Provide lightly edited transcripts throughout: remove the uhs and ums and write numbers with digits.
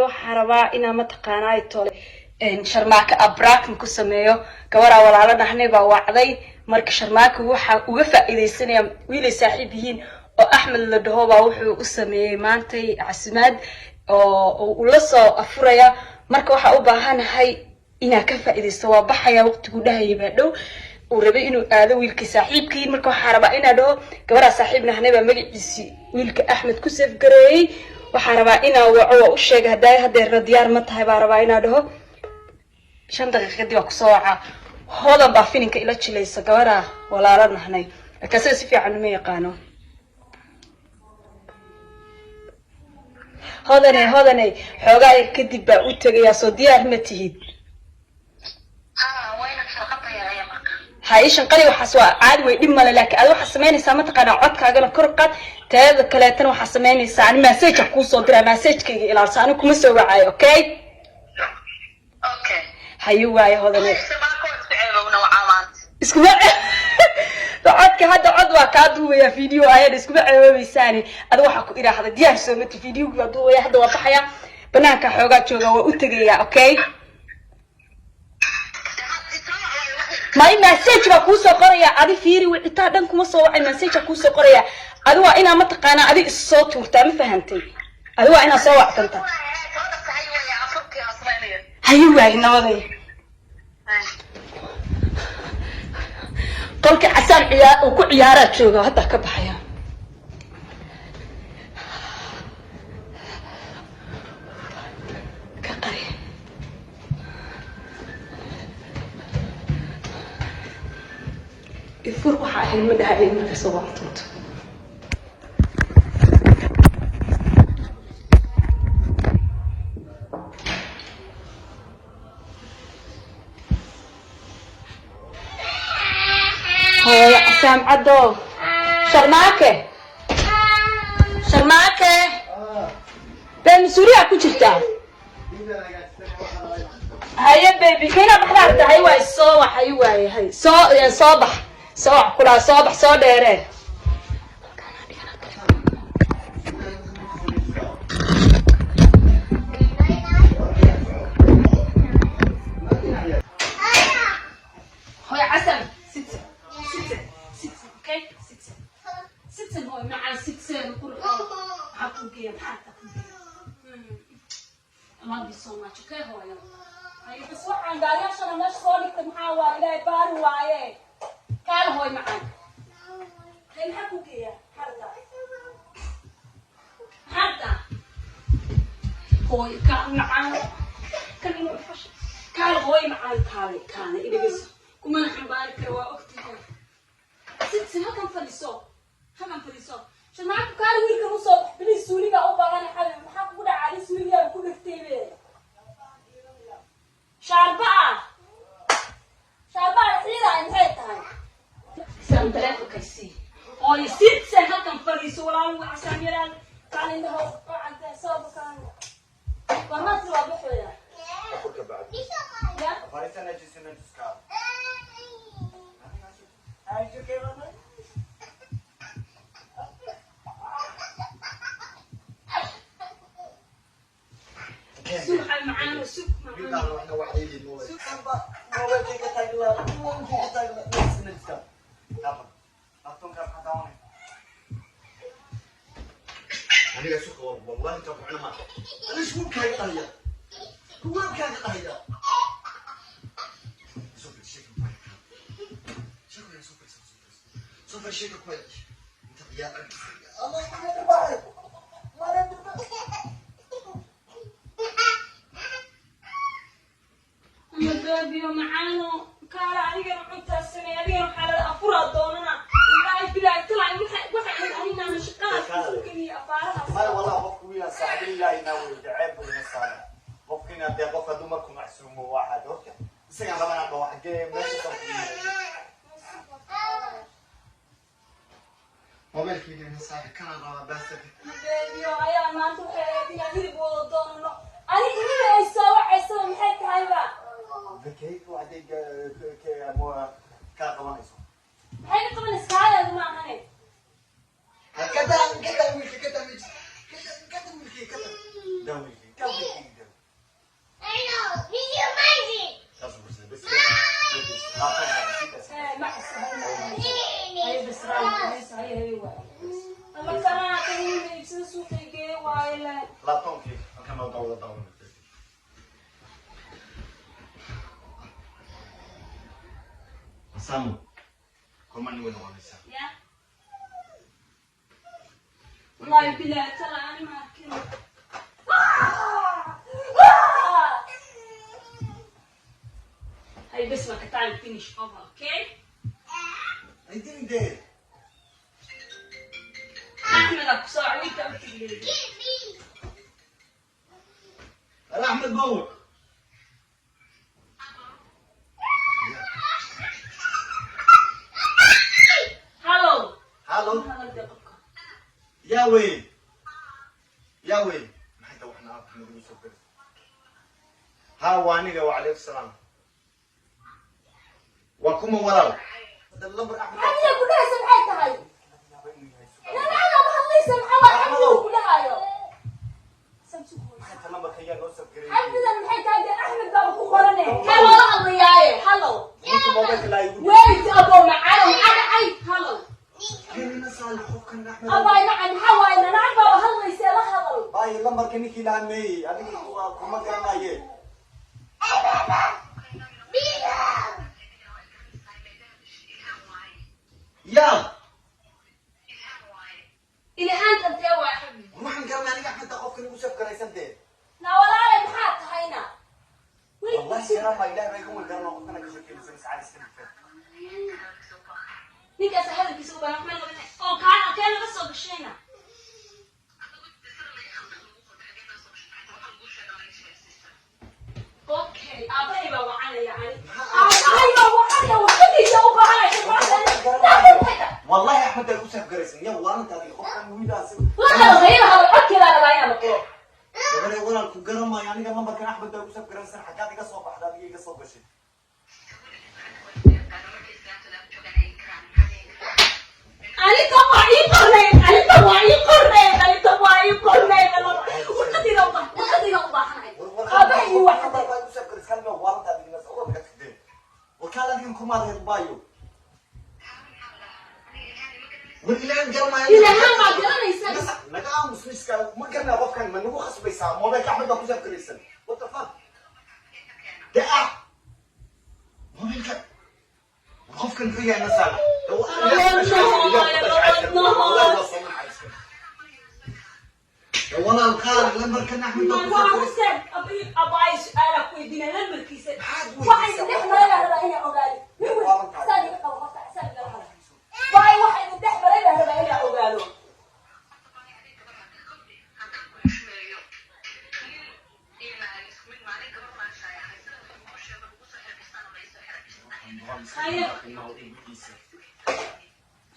Waxaan rabaa inaa mataqaanaa tole Sharmaaka abraakin ku sameeyo. Gabaraa walaalo dhahnay baa wacday. Marka Sharmaaka waxaa uga faa'iidaysanaya wiilay saaxiib yihiin oo Axmed la dhaho baa wuxuu u sameeyey maantay casimaad oo ula soo afuraya. Marka waxaa u baahanahay inaa ka faa'iidaysto. Waa baxaya waqtigu dhahayay baa dhow, uu rabay inuu aado wiilkii saaxiibkii. Marka waxaa rabaa inaa dhaho gabaraa saaxiib nahnay baa magaciisii wiilka Axmed ku safgareeyey. Waxaa rabaa inaa waco, waa u sheegay haddaa hadeerna diyaar ma tahay baa rabaa inaa dhaho. 5 daqiiqa kadib waa kusoo wacaa. Hodan baa fininka ila jilaysa, gabaraa walaalo nahnay, laakiin asaga si fiican uma yaqaano. Hodane, hodane, xoogaa yar kadib baa u tegayaa. Soo diyaar ma tihid? Ha ii shanqali, waxaas waa caadi, way dhib male. Laakiin adi waxaa samaynaysaa mataqaanaa, codkaagana kor qaad. Teeda kaleetana waxaa samaynaysaa, ani message kuu soo diraa, messagekayga ilaalsa, ani kuma soo wacaayo. Okay, hayo waayo hodane. Iskuma codka hadda, cod waa kaa duubaya, video ayada iskuma ceeboobaysaani. Adi waxaa ku idhaahda diyaar soo mati, videogi waa duubaya hadda, waa baxaya, banaanka xoogaa jooga, waa u tegayaa. Okay, may message baa kuusoo qoraya. Adi fiiri, wicitaa dhan kuma soo wacay, message baa kuusoo qoraya. Adi waa inaa mataqaanaa adi is soo tuurtaa, ma fahantay? Adi waa inaa soo wactanta. Hayo waayo, nabaday. Qolka Casaan ciyaa uu ku ciyaaraa jooga, hadda ka baxaya. Ka qari ifur, waxa ahayd ma dhaha markay soo wactanto. Hooyo Casaam Caddo, Sharmaake, Sharmaake, bee mas-uuliyaa ku jirtaa. Haye baby, kayna baxda arta. Hay waay, soo wax hay waaye, hay soo soo bax, soo wax kulaa, soo bax, soo dheeree. Hooyo Casam, sit sit sit. Okay, sit sit. Hooyo macaan, sit qurxo. Maxaa kuu geeya? Maxaa ta kuu geeya? I love you so much. Okay, hooyo. Haye bas, waxaan gaariyaashana meesha soo dhigtay maxaa waa? Ilaahay baari waaye. Kaala hooyo macaan. Hay, maxaa kuu geeya? Maxaa rabtaa? Maxaa rabtaa? Hooyo kaal macaan. Kan inuu fasha. Kaala hooyo macaan, kaale, kaale idhegeyso. Kumana xambaari karo, waa ogtahay. Sit, halkan fadhiso. Halkan fadhiso. Sharmaako, kaale wiilkan usoo bax bilis, suuliga u baahan xabi. Maxaa kugu dhacay? Suuligaa ku dhegtay be. Shaarba ah. Shaarba ah xiiray maxay tahay? Saan taleefonka sii. Hooyo sit, halkan fadhiiso walaal Casaan yaraan. Kaale indhaha gacanta soo bakaan. Warmaasi waa baxaya. Ya? Sug xal macaan, sug macaan. Aniga suka wallahi intaan ku cuna maanta ani iskuulkaaga dhahaya, kuwaalkaaga dhahaya. Soo fadhi, sheeka ku haya. Sheeko haya, soo fadhi, soo fadhi, soo fadhi, sheeka ku haya. Inta ciyaar Allah ma Ama baby macaano, kaala adigana cuntaa samey, adigana waxaa la afuraa doonana. Wallaahi bilaahi talaa waxa ahayd aninaana shaqadaas ku geliya afaarahaas. Maya wallah, qofku wiilaan saaxiib ilaahina wey jaceeb buu ina saara qofkiina dee qofka dumarku macsuumo waxaad horta isagaan rabanaa dhaho xaggee meesha soo. Mobilkayga ina saara, kana rabaa baasaka. Baby ayaa maanta waxay ahayd inaan hilib wada doonano. Ani iniga ay soo wacaysaba maxay tahayba? Kayga waxday kaa qabanayso. Maxay ka qabanaysa? Kaaleedu ma ahane. Kada kada wiilka, kada wiilka, kada wiilkii, kada daa wiilkii, daa wiilkii. Wada daawanay. Samu kormaan way noqonaysaa. Ya, wallahi bilahi tala ani ma arkin. Hay bes, marka time finish over, okay? I didn't dare. Axmed aa kusoo wiilka u tigleeyay. Axmed Bawr. Hallo. Hallo. Hadal dee qofka. Yaa wey, yaa wey, maxay tahay waxna aad nagu soo garis? Ha, waa aniga. Wacalaykum salaam. Waa kuma, walaal? Lambar Axmed. Xamdiga ku dhahaysa maxay tahay? Nanaca ma hadlaysa, maxaa waa xamdiga ku dhahayo? Maxay tahay lambarka yaa noo soo garay? Xamdidan maxay tahay dee? Axmed baaba ku qorane. Kee loola hadlayaaye? Hallow. Ninka mobilka laa igu Wait, abo macano, maxaa dhacay? Hallow. Keenina saal qofkan Axmed. Abaay macan, maxaa waaye? Nanaca baaba hadlaysa, la hadal. Baay, lambarka ninkii lahaa meeyey? Adiga waa kuma garanaye. Yaa. Ilhaanta intee waa, xabi? Waxaan garanay aniga Axmed qofkan igu soo garaysan dee. Na walaale, maxaa tahayna? Wallahi garama, ilaah bay igu garana qofkan ka sheekeynaysan saacad iska dhigtay. Ninkaas hadalkiisa u baahan meel laga oo kaan kee laga soo gashayna. Okay, aabahay baa wacanaya ani. Aabahay baa wacanaya, warqadiisa u baahanaya. Wallahi Axmed ay u soo garaysan ya waalinta adiga qofkan wiilaas. La hadal, hayla hadal, codkeedaa rabaa inaa maqlo. Gabadhay, walaalku garamaayo aniga lambarkan Axmed ay u soo garaysan. Xaggaad iga soo baxda adiga iga soo gashay? Anita waa ii qornayd, anita waa ii qornayd, anita waa ii qornayd. Warqadiida u baahan, Warqadiida u baahanahay. Aabahay ii wacanay. Ilahaan baa garanaysaa. Naga aamus miska, ma garanaa qofkan, ma nagu khasbaysaa? Mobilka Axmed baa ku soo garaysan. What the fuck de ah mobilka qofkan muxuu yahay nasala? Walaal qaal, lambarkan Axmed baa ku soo Waa garaysan. Hussein abi abaay su'aala ku weydiinaya lambarkiisa. Maxaad Waxay weydiisaa? dhex maray baa rabaa inaa ogaado. Nin weyn, xasaan iga qabo horta, xasaan igala hadal. Waay, waxay dhex maray baa rabaa inaa ogaado. Haye.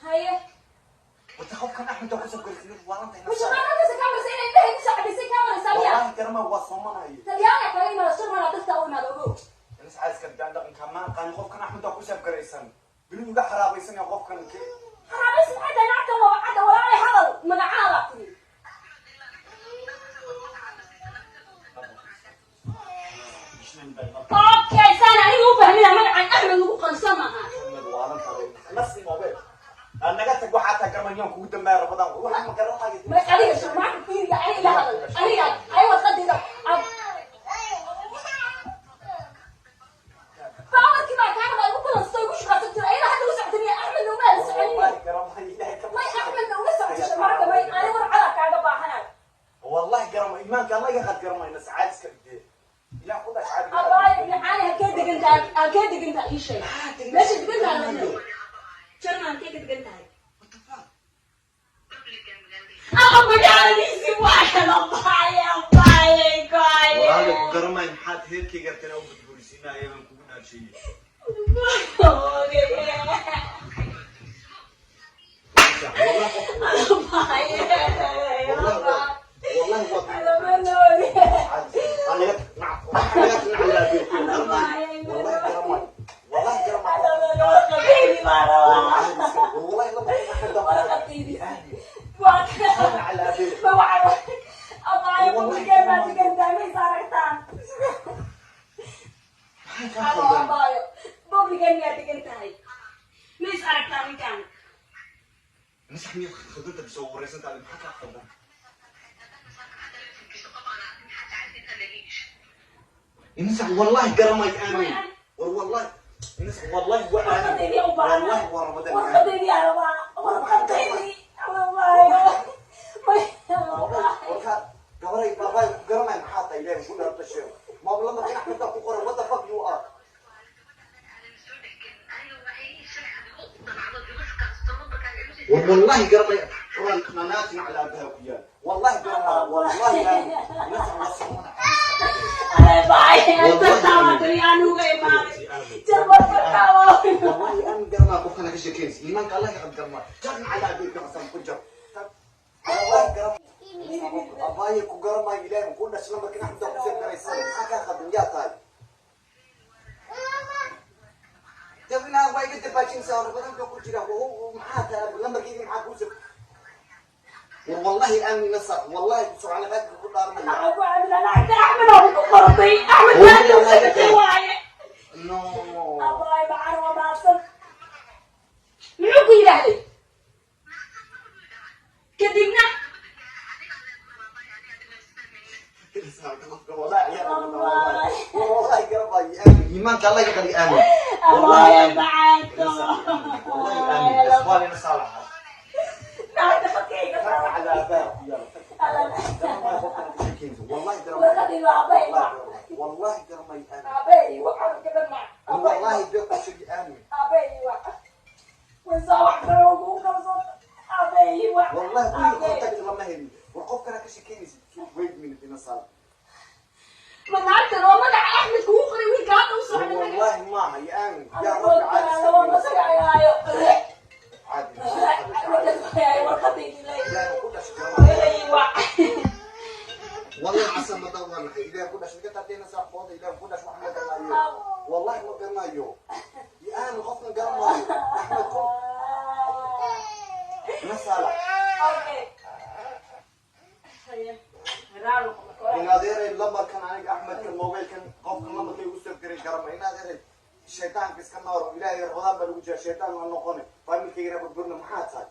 Haye. Wata qofkan Axmed baa ku soo garaysan waalanta. Mushaqaanadasa kaa maraysa inay indhaha igu soo cabisay kaa maraysaa miya? Wallahi garama, waa soomanayo. Talyaaniga kaga imaada, shir mana dadka u imaada, ogow. Nas caaska daan dhaqanka ma aqaan. Qofkan Axmed baa ku soo garaysan, bili uga xaraabaysan yahay qofkan ke. Xaraabaysi maxay tahay? Nactan waa cadda, walaalay hadal, magacaadaa tiri. Okay, saan aniga u fahmina magacaan Axmed lagu qansan maaha. Axmed waalanta nasi mobil aan naga tag, waxaa taa garmanyoon kugu dambeeya rabadaan, waxaan ma garanayo. May adiga shirmaanka fiiriya, aniga ila hadal. Aniga, ay warqadayda. Baawarkii baa kaa rabaa igu balansto, igu shaqaysan jira. Ayada hadda u socotay miya? Axmedna uma ala soconin. Wallahi garamayo, ilaahay ka May Axmedna uma socoto shirmaanka, may ani war cadaa kaaga baahanayo. Wallahi garama, iimaanka Allah iga qad garamayo, nas caaska dhigtee ilaah ku dhash caadi. Abaayo maxaani, halkee degan tahay? Halkee degan tahay? Ii sheeg. Meesha degan tahay la sheeg. Jarma halkee ka degan tahay? What the fuck? Ama magaaladiisi waa helo, baaye baaye. Walaal ku Baaye. garamayo, maxaad heerkayga artana u badbuurisinaya baan kugu dhaasheeyey. Wallahi waa والله Abaayo, bobligan miyaa degan tahay? Ma is aragtaa ninkan? مسح مية خدمتك بس وريسنت على محكى خدمتك. Insa wallahi garamay aamin. War wallahi insa wallahi waa aamin. Warqadeydii u baahnaa. Wallahi waa Ramadaan. Warqadeydii aa rabaa. Warqadeydii. Warka gabaray baabay ku garamay maxaa tahay Ilaahay ku dhaarta sheego. Maamula markii Axmed ku qoray, what the fuck you are? War wallahi garamay quran nanaati على أبها ku yaal. Wallahi garamay wallahi aamin. Insa wasawna. والله أنا قرما قفنا كشكينس إيمانك الله يقد قرما جرنا على أبيك حسن كجر والله قرما أباي كقرما إلهي كنا شلون كنا حدا حسين كريسان حكا خدم يا تاي تبنا أباي قد باتشين سار بدن كل جرا وهو معاه لما كيجي معاه كوسف والله أنا نصر والله سبحان الله كل أرمي. No. Muxuu ku yidhaahday kadibna? والله قرب ايمانك الله يقدر امن والله امن والله امن اسوالي نصالحها على اباك يلا والله درما والله درما امن والله بيقش امن والله كل contact لما هري وقف كان كشكينيس wait minute in صالح. Ma naagtan oo magaca Axmed kugu qoray wiilka hadda u socda? والله ما هي امن يا رب عادي عادي والله عسى ما دورنا إذا كنا شركة تعطينا ساعة فاضي إذا كنا شو أحمد قرنايو والله ما قرنايو يا أنا خفنا قرنايو أحمد كن نسألك إن هذير لما كان عليك أحمد كان موبايل كان قف لما كان يوسف كريم كرم إن هذير الشيطان كيس كان نار إلهي رمضان بالوجه الشيطان والنقوني فاهم كي يربط برنا محاتها.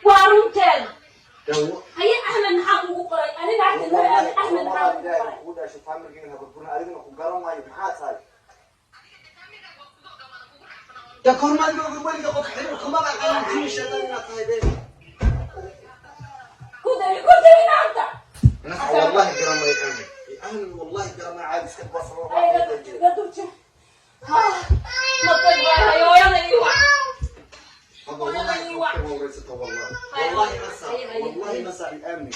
Waa runteeda. Haye, Axmed maxaa kugu qoray? Aniga agteeda Axmed maxaa kugu qoray? Ku dari ku dari naagta. والله قرما يأمن يأمن والله قرما عادي سكت بس. Iga durji matag waay hayooyada ii wac. والله والله مسا والله مسا يأمن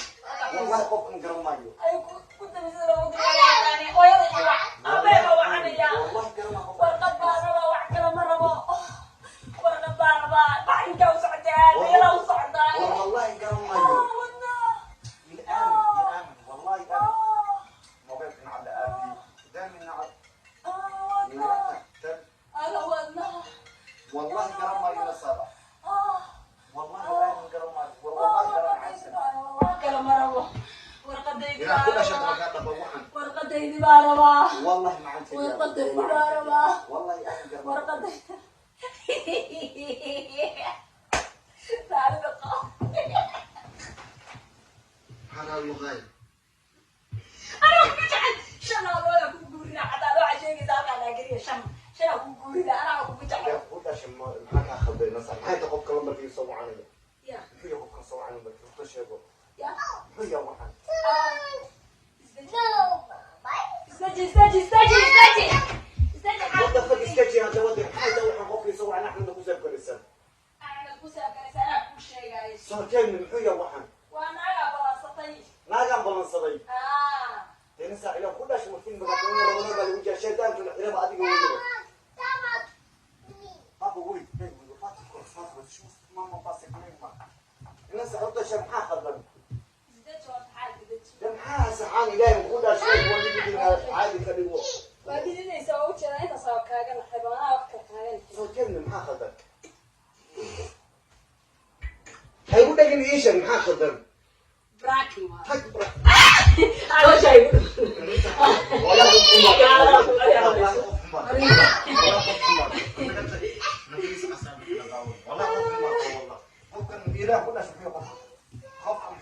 والله قفنا قرما. Ay ku damisada ugu duqayaani hooyada ii wac abeeba wacanaya. والله قرما. Warqad baan rabaa, wax kale ma rabo. Warqad baan rabaa, baxinkaa u socdaa, meelaa u socdaa. والله قرما. يأمن يأمن والله يأمن موبايل كان على أبي دائما على والله قرما يا صباح والله الآن قرما والله قرما حسن. إذا كل شيء بوحن. Warqadaydi baa rabaa. والله ما عندي. Warqadaydi baa rabaa. والله الآن قرما. Warqadaydi. هذا اللغاية. كل شيء ما كان خبري نصر هاي تقف كلام بركي يسوي عنه هي قف كسوي عنه بركي كل شيء هي وحن. What the fuck is sketchy هذا ودي هاي وحن قف يسوي عنه احنا نقول كل سنة soo jeegni muxuu yahay waxan? Naagaan ballansaday tenisa ila ku dhashay martiin magaalada Ramadan baa lagu jiraa shaydaanku la xiraba adiga weeyay. Papa, wait, wait, wait, wait, شو ماما باسك ماما الناس حط شيء maxaa khaldan de maxaa saxaan ilaahay ku dhashay caadi ka dhigo. Soo jeegni maxaa khaldan hay ku dhegin ii sheeg maxaa khaldan tag bra. والله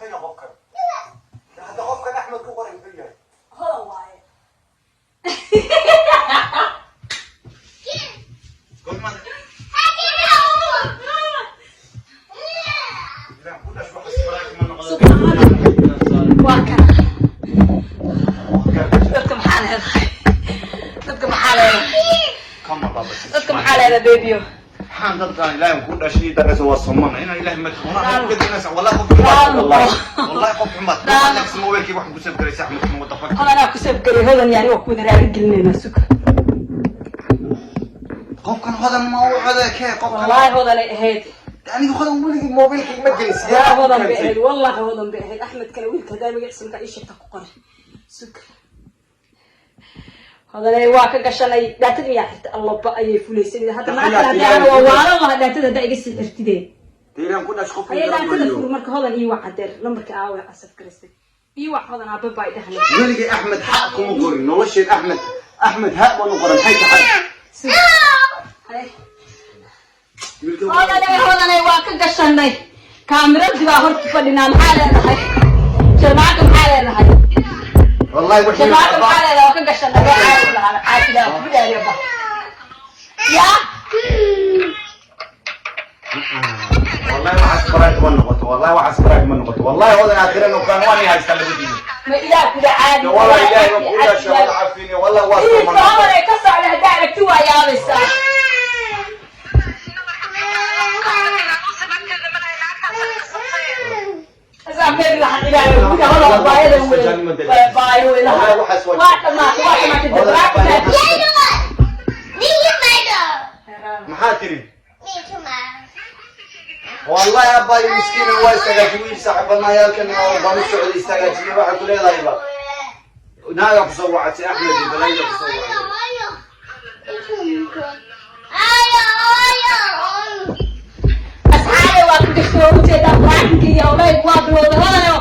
Muxuu yahay qofkan? Hadda qofkan Axmed ku qoray muxuu yahay? Hodan waaye. Waa kana. Dadka maxaa leedahay? Dadka maxaa leedahay? Dadka maxaa leedahay, babyo? Maxaan dadkan Ilaahay ku dhashay daraysa waa somana inaan Ilaahay ma wallahi qof xumaad, wallahi wallahi qof xumaad. Mobilkii waxaan ku save garaysa Axmed, what the fuck? Hodanaa ku save garay. Hodan yani waa ku wada raali gelinaynaa, suka. Qofkan hodan ma u codee kee qofkan? Wallahi hodanay ahayd. Aniga hodan weligii mobilkii ma gelin. Wallahi hodan bay ahayd, wallahi hodan bay ahayd. Axmed kale wiilka hadaa magaciisa markaa ii sheegta ku qoray, suka. Hodanay waa ka gashanay. Dhaatada miyaa xirta? Allaba ayay fulaysay hadda maanta. Haddii ana waa waalan lahaa dhaatada haddaa iga sii xirtidee. Ilaahay ku dhash qofkan. Ayay dhaatada fur. Marka hodan ii wac adeer, lambarka aawe asaf garaystay, ii wac hodan aabba baa dhahnay. Weligii Axmed xaq kuma qorin nolosheed. Axmed, Axmed ha baan u qoran. Maxay tahay? Hodanay, hodanay, waa ka gashanay. Kaamiradii baa horta fadhinaa. Maxaa leedahay Sharmaaka? Maxaa leedahay? Wallahi wixii Sharmaaka maxaa leedahay? Waa ka gashanay. Waa caadi lahaa, caadi lahaa kugu dhaariya ba ya. Wallahi waxaas prank ma noqoto, wallahi waxaas prank ma noqoto. Wallahi hodan aakhira noqdaan waan haystaa labadiina. Ma ilaah kuda caadi. Wallahi Ilaahay ma ku dhashay wada cafini, wallahi waa Wiilka soomana. Hodanay ka socda haddaa aragti waa yaabaysaa. Maxaa tiri? Wallahi abbaayo miskiina waa istagaajiyey wiil saaxiibanayaalkan oo baan u socday istaagaajiyey. Waxay ku leedahay ba naaga kusoo wacatay Axmed iyo balaya kusoo wacday. Asxaabe, waa ka gashtay, waa ujeedaa. Quraacanka iyo awlayd waa bilowday. Hodanay.